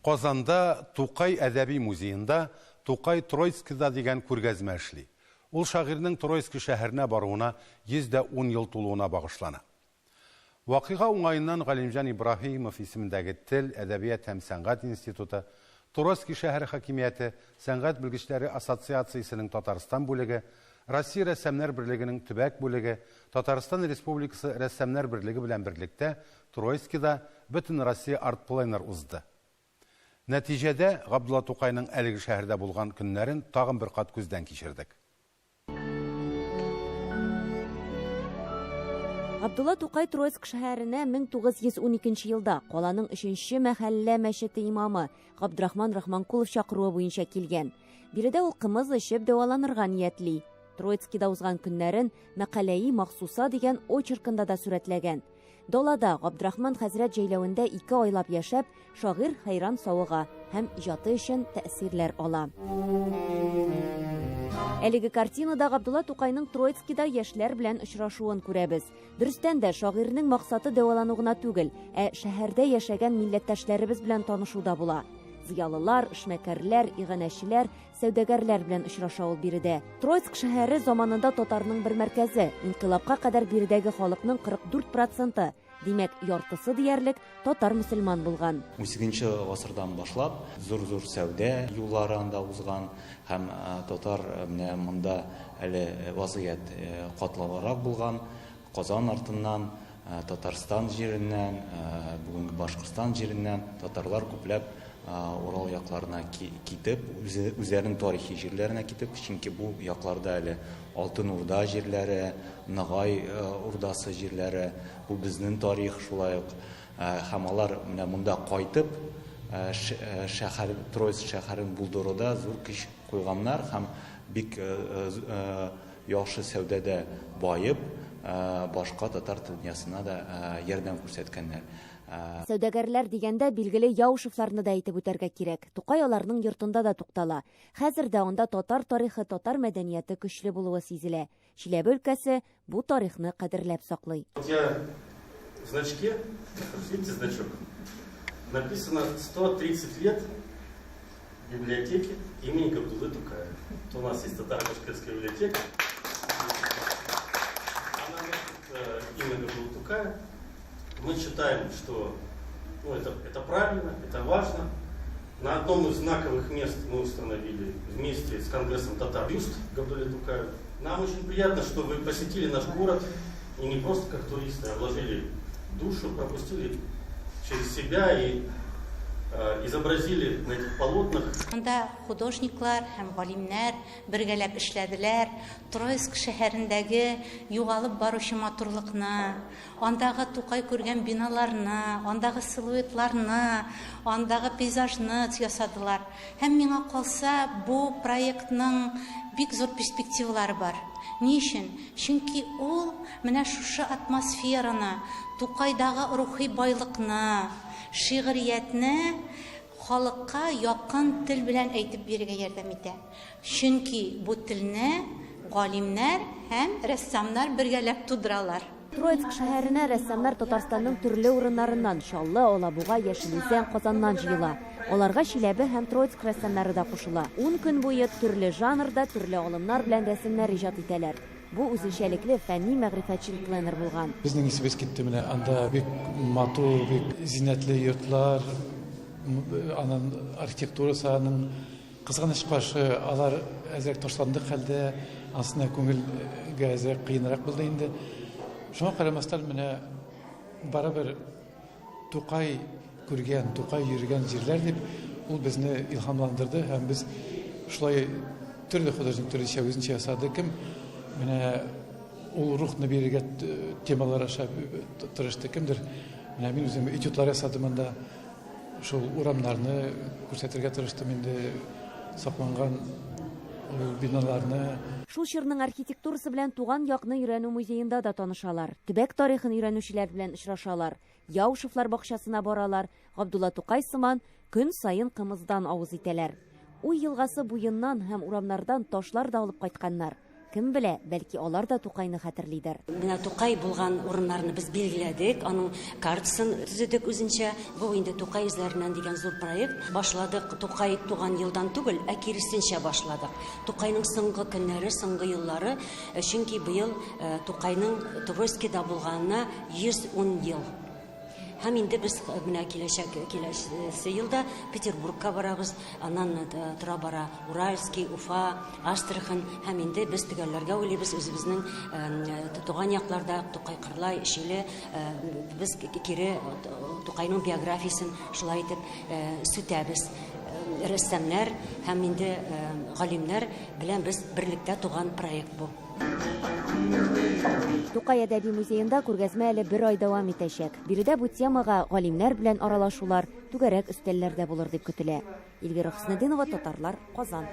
Казанда Тукай әдәби музеенда Тукай Троицкида дигән күргәзмә эшли. Ул шагыйрьнең Троицки шәһәренә баруына 110 ел тулуына багышлана. Вакыйга уңаеннан Галимҗан Ибраһимов исемендәге Тел, әдәбият һәм сәнгать институты, Троицки шәһәре хакимияте, Сәнгать белгечләре ассоциациясенең Татарстан бүлеге, Россия Рәссамнар берлегенең төбәк бүлеге, Татарстан Республикасы Рәссамнар берлеге белән берлектә Троицкида Бөтенроссия арт-пленэр узды. Нәтиҗәдә, Габдулла Тукайның әлеге шәһәрдә булган көннәрен тагын бер кат күздән кичердек. Габдулла Тукай Троицк шәһәренә 1912 елда каланың өченче мәхәллә мәчете имамы Габдрахман Рахманкулов чакыруы буенча килгән. Биредә ул кымыз эчеп дәваланырга ниятли. Троицкида узган көннәрен Мәкаләи махсуса дигән очеркында да сурәтләгән. Далада, Габдрахман хәзрәт җәйләвендә ике айлап яшәп, шагыйрь хәйран савыга һәм иҗаты өчен тәэсирләр ала. Әлеге картинада Габдулла Тукайның Троицкида яшьләр белән очрашуын күрәбез. Дөрестән дә, шагыйрьнең максаты дәвалану гына түгел, ә шәһәрдә яшәгән милләттәшләребез белән танышу да була. Зыялылар, эшмәкәрләр, иганәчеләр, Сәүдәгәрләр белән очраша ул биредә. Троицк шәһәре заманында татарның бер мәркәзе. Инкыйлабка кадәр биредәге халыкның 44 проценты, димәк, яртысы диярлек, татар-мөселман булган. Унсигезенче гасырдан башлап зур-зур сәүдә юллары анда узган һәм татар менә монда әле вазгыять катлаулырак булган. Казан артыннан, Татарстан җиреннән, бүгенге Башкортстан җиреннән татарлар күпләп Урал якларына китеп, үзләренең тарихи җирләренә китеп, чөнки бу якларда әле Алтын Урда җирләре, Ногай Урдасы җирләре, бу безнең тарих шулай ук. Һәм алар менә монда кайтып, шәһәр, Троицк шәһәрен булдыруда зур көч куйганнар һәм бик яхшы сәүдәдә баеп, башка татар дөньясына да ярдәм күрсәткәннәр. Сәүдәгәрләр дигәндә, билгеле, Яушевларны да әйтеп үтәргә кирәк. Тукай аларның йортында да туктала. Хәзер дә анда татар тарихы, татар мәдәнияте көчле булуы сизелә. Чиләбе өлкәсе бу тарихны кадерләп саклый. Вот я в значке, видите значок, написано 130 лет библиотеки имени Габдуллы Тукая. Вот у нас есть татаро-башкирская библиотека. Она носит э, имя Габдуллы Тукая. Мы считаем, что ну, это, это правильно, это важно. На одном из знаковых мест мы установили вместе с Конгрессом татар бюст Габдулле Тукаю. Нам очень приятно, что вы посетили наш город и не просто как туристы, а вложили душу, пропустили через себя и э, изобразили на этих полотнах. Анда художниклар һәм галимнәр бергәләп эшләделәр. Троицк шәһәрендәге югалып баручы матурлыкны, андагы Тукай күргән биналарны, андагы силуэтларны, андагы пейзажны ясадылар. Һәм миңа калса, бу проектның бик зур перспективалары бар. Ни өчен? Чөнки ул менә шушы атмосфераны, Тукайдагы рухи байлыкны, шигъриятне халыкка якын тел белән әйтеп бирергә ярдәм итә. Чөнки бу телне галимнәр һәм рәссамнар бергәләп тудыралар. Троицк шәһәренә рәссамнар Татарстанның төрле урыннарыннан, Чаллы, Алабуга, Яшел Үзән, Казаннан җыела. Аларга Чиләбе һәм Троицк рәссамнары да кушыла. Ун көн буе төрле жанрда, төрле алымнар белән рәсемнәр иҗат итәләр. Бу үзенчәлекле фәнни-мәгърифәтчел пленэр булган. Безнең исебез китте менә анда бик матур, бик зиннәтле йортлар, аның архитектурасы аның. Кызганыч каршы, алар әзрәк ташландык хәлдә, анысына күңелгә әзрәк кыенрак булды инде. Шуңа карамастан, менә барыбер Тукай күргән, Тукай йөргән җирләр дип, ул безне илһамландырды һәм без шулай төрле художник төрлечә үзенчә ясады. Кем менә ул рухны бирергә темалар аша тырышты, кемдер менә мин үзем этюдлар ясадым анда. Шул урамнарны күрсәтергә тырыштым инде, сакланган ул биналарны. Шул чорның архитектурасы белән туган якны өйрәнү музеенда да танышалар, төбәк тарихын өйрәнүчеләр белән очрашалар, Яушевлар бакчасына баралар, Габдулла Тукай сыман, көн саен кымыздан авыз итәләр. Уй елгасы буеннан һәм урамнардан ташлар да алып кайтканнар. Кем белә, бәлки алар да Тукайны хәтерлидер. Менә Тукай булган урыннарны без билгеләдек, аның картасын төзедек үзенчә. Бу инде Тукай эзләреннән дигән зур проект. Башладык Тукай туган елдан түгел, ә киресенчә башладык. Тукайның соңгы көннәре, соңгы еллары, чөнки быел Тукайның Троицкида булганына 110 ел. Һәм инде без менә киләчәк киләсе елда Петербургка барабыз, аннан тора-бара Уральский, Уфа, Астрахань һәм инде без төгәлләргә уйлыйбыз үзебезнең туган якларда Тукай Кырлай, Өчиле без кире Тукайның биографиясен шулай итеп сүтәбез. Рәссамнар һәм инде галимнәр белән без берлектә туган проект бу. Тукай әдәби музеенда күргәзмә әле бер ай дәвам итәчәк. Биредә бу темага галимнәр белән аралашулар, түгәрәк өстәлләр дә булыр дип көтелә. Эльвира Хөснетдинова, Татарлар, Казан.